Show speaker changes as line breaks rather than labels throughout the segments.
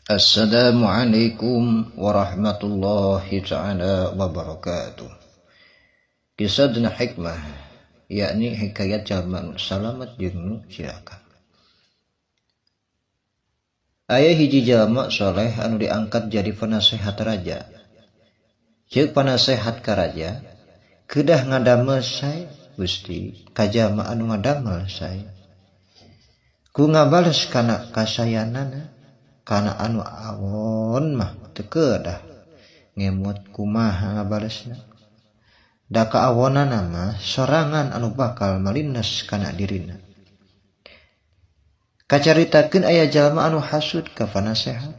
Assalamualaikum warahmatullahi taala wabarakatuh. Kisah dina hikmah, yakni hikayat jalma nu salamet jeung nu cilaka. Aya hiji jalma soleh anu diangkat jadi penasehat raja. Ceuk panasehat ka raja, kedah ngadamel sae Gusti ka jalma anu ngadamel sae. Ku ngabales kana kasayanana, kana anu awon mah teu kedah ngemut kumaha ngabalesna. Da kaawonana mah sorangan anu bakal malines kana dirina. Kacaritakeun aya jalma anu hasud ka panasehat.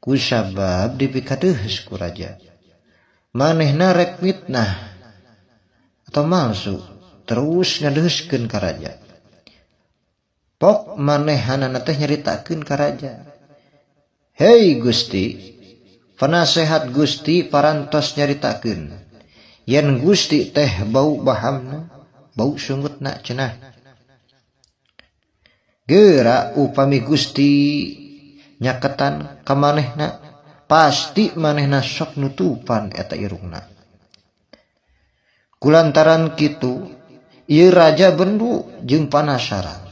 Ku sabab dipikadeheus ku raja. Manehna rek mitnah atau malsu terus ngadeheuskeun ka raja. Pok manehanana teh nyaritakeun ka raja. Hei Gusti, penasehat Gusti parantos nyaritakeun yen Gusti teh bau bahamna, bau sungutna cenah. Geura upami Gusti nyaketan ka manehna, pasti manehna sok nutupan eta irungna. Kulantaran kitu, ieu raja bendu jeung panasaran.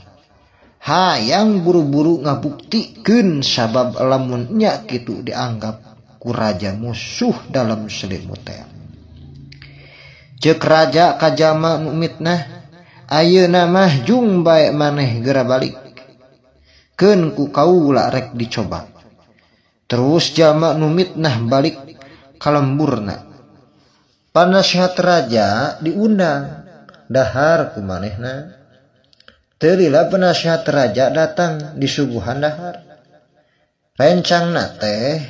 Hayang buru-buru ngabuktikeun sabab lamun nya kitu dianggap ku raja musuh dalam selimut teh. Ceuk raja ka jalma nu mitnah, ayeuna mah jung bae maneh geura balik. Keun ku kaula rek dicoba. Terus jalma nu mitnah balik ka lemburna. Panasihat raja diundang dahar ku manehna. Teu lila penasihat raja datang disuguhan dahar. Rencangna teh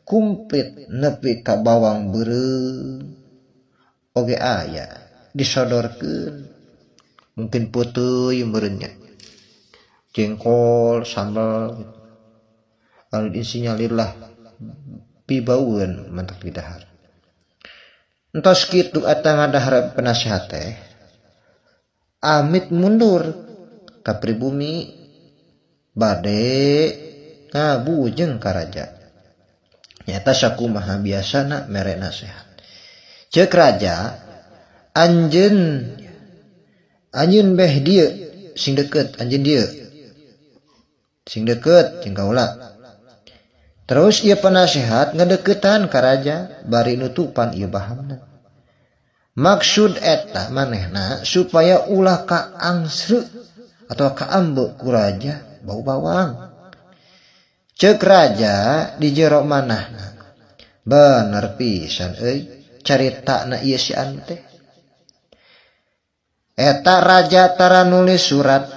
kumplit nepi ka bawang beureum oge aya disodorkeun. Mungkin peuteui meureun nya. Jengkol, sambal gitu. Anu disinyalir lah pibaueun mantak di dahar. Entos kitu eta ngadahar penasehat teh amit mundur ka pribumi bade ngabujeng ka raja. Nyata sakumaha biasana mere nasehat. Ceuk raja, anjeun anjeun beh dieu sing deukeut, anjeun dieu sing deukeut jeung kaula. Terus ieu penasehat ngadeuketan ka raja bari nutupan ieu bahamna. Maksud eta manehna supaya ulah kaangsreu atau kaambe ku raja bau bawang. Ceuk raja di jero manahna. Bener pisan euy caritana ieu si anu teh. Eta raja tara nulis surat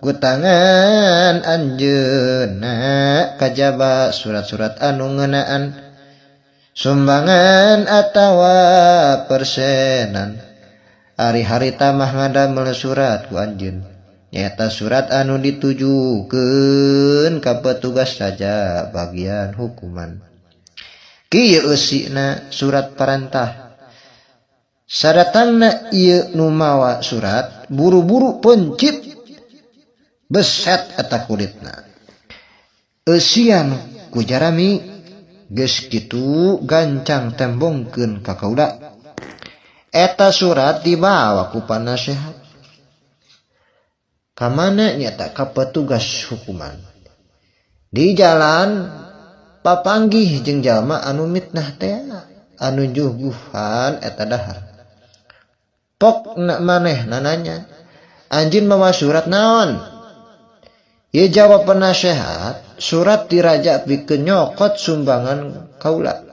ku tangan anjeunna kajaba surat-surat anu ngeunaan sumbangan atawa persenan. Ari harita mah ngadamel surat ku anjeun. Nyaeta surat anu ditujukeun ka petugas raja bagian hukuman. Kieu eusina surat parentah. Sadatangna ieu nu mawa surat buru-buru pencit beset eta kulitna. Eusian ku jarami geus kitu gancang tembongkeun ka kaula. Eta surat dibawa ku panasehat. Ka mana nyata ka petugas hukuman. Di jalan papanggih jeung jalma anu mitnah teh anu juguhan eta dahar. Pok na manehna nanya, anjeun mawa surat naon? Ieu jawab penasehat, surat ti raja pikeun nyokot sumbangan kaula.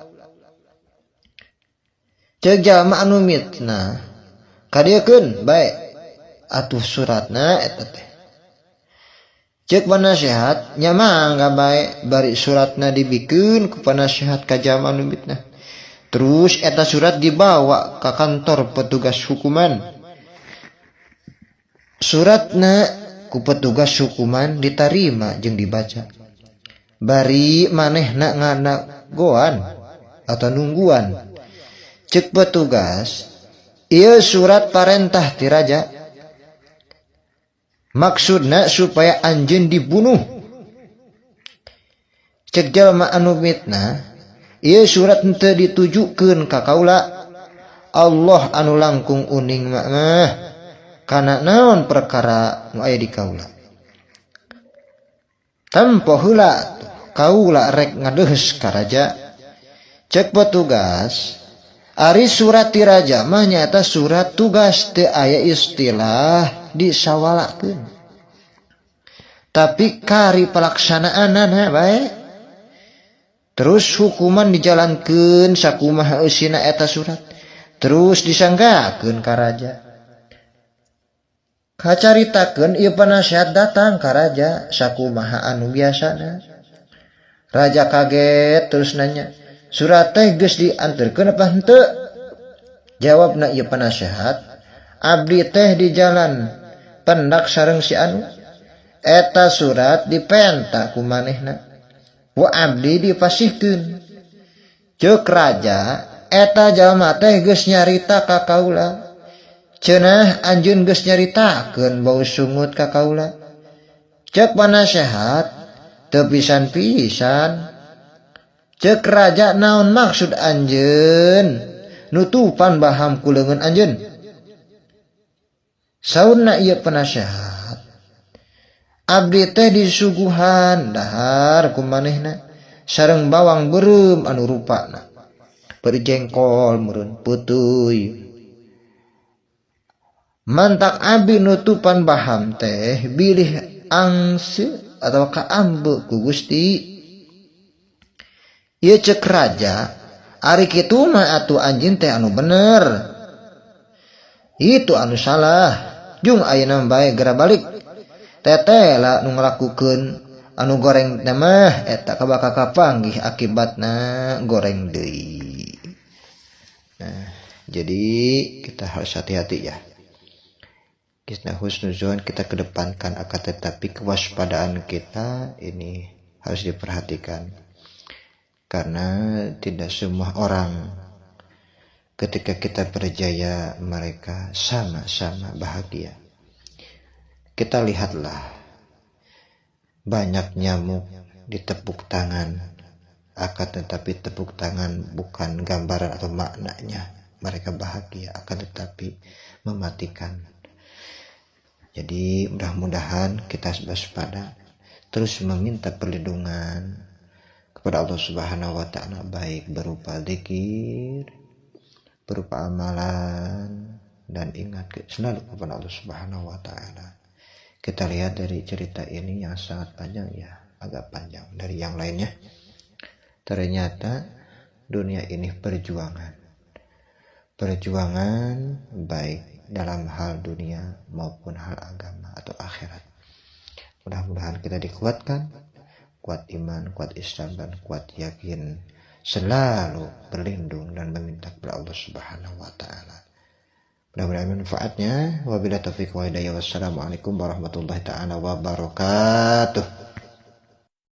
Ceuk jalma anu mitnah, kadieukeun bae atuh suratna eta teh. Ceuk penasehat, nya mangga bae bari suratna dibikeun ku penasehat ka jalma anu mitnah. Terus eta surat dibawa ka kantor petugas hukuman. Suratna ku petugas hukuman ditarima jeung dibaca. Bari manehna nganagoan atau nungguan. Ceuk petugas, ieu surat parentah ti raja. Maksudna supaya anjeun dibunuh. Cek jalma anu mitnah ieu surat henteu ditujukeun ka kaula. Allah anu langkung uning mah kana naon perkara nu aya di kaula. Tempo heula kaula rek ngadeheus ka raja. Cek petugas ari surat ti raja mah nyaeta surat tugas teu aya istilah disawalakeun. Tapi kari pelaksanaanana bae. Terus hukuman dijalankeun sakumaha eusina eta surat. Terus disanggakeun ka raja. Kacaritakeun ieu penasehat datang ka raja sakumaha anu biasana. Raja kaget terus nanya, surat teh geus dianterkeun apa henteu? Jawabna ieu penasehat, abdi teh di jalan pendak sareng si anu. Eta surat dipenta ku manehna. Ku abdi dipasihkeun. Ceuk raja, eta jalma teh geus nyarita ka kaula. Cenah anjeun geus nyaritakeun bau sungut ka kaula. Ceuk panasehat, teu pisan-pisan. Ceuk raja naon maksud anjeun nutupan baham ku leungeun anjeun? Saurna ieu penasehat, abdi teh disuguhan dahar ku manehna sareng bawang beureum anu rupana berjengkol meureun peutuy. Mantak abdi nutupan baham teh bilih angse atau kaambe ku Gusti. Ieu ceuk raja, ari kitu mah atuh anjeun teh anu bener. Itu anu salah. Jung ayeuna bae gera balik. Teteh lah nu ngalakukeun anu goreng teh mah eta kabakal kapanggih akibatna goreng deui. Nah, jadi kita harus hati-hati ya. Kita husnuzon kita kedepankan, akan tetapi kewaspadaan kita ini harus diperhatikan. Karena tidak semua orang ketika kita berjaya mereka sama-sama bahagia. Kita lihatlah banyak nyamuk ditepuk tangan, akan tetapi tepuk tangan bukan gambaran atau maknanya mereka bahagia, akan tetapi mematikan. Jadi mudah-mudahan kita waspada, terus meminta perlindungan kepada Allah Subhanahu wa Ta'ala, baik berupa zikir, berupa amalan, dan ingat selalu kepada Allah Subhanahu wa Ta'ala. Kita lihat dari cerita ini yang sangat panjang ya, agak panjang dari yang lainnya. Ternyata dunia ini perjuangan. Perjuangan baik dalam hal dunia maupun hal agama atau akhirat. Mudah-mudahan kita dikuatkan, kuat iman, kuat Islam, dan kuat yakin, selalu berlindung dan meminta kepada Allah Subhanahu wa Ta'ala. Mudah-mudahan manfaatnya. Wabillahi taufiq wa hidayah. Wassalamualaikum warahmatullahi taala wabarakatuh.